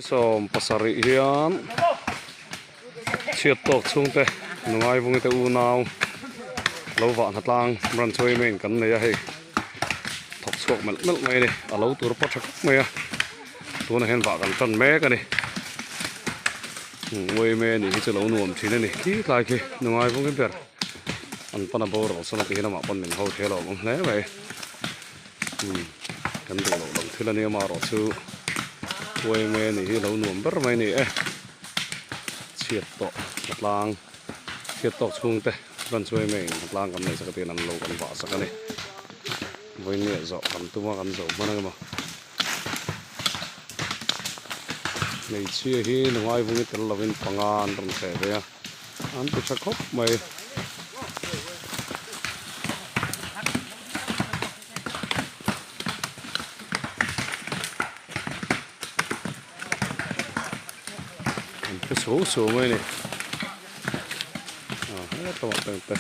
17 hian chhiat tawk chhungte nungai vungite unau lo vah hna tlang branch chu emaw in kan nei a hei thawk chhuak melh melh mai a ni a lo tur pawh tha khawp mai a tunah hian vah kan tan mek a ni umm emaw nih hi chu lo nuam thin a ni khi tlai khi nungai vungi ber an pana boral sawn a ti hian amah pawn min ho thei a lo awm hle mai. Umm kan duh loh lam thil ania marawh chu uaime nih hi lo nuam ber mai a ni e chhiat tawh hnatlang chhiat tawk chhungte chuan uaime in hnatlang kan nei sak a tiin an lo kan vah sak a ni vawinia zawh kan tum a kan zo hman ang emaw hmeichhia hi nungai vungi tel lovin panga an rawn hreh ve a an ti tha khawp mai. An phe suau suau mai a ni ah hetlawng ah te.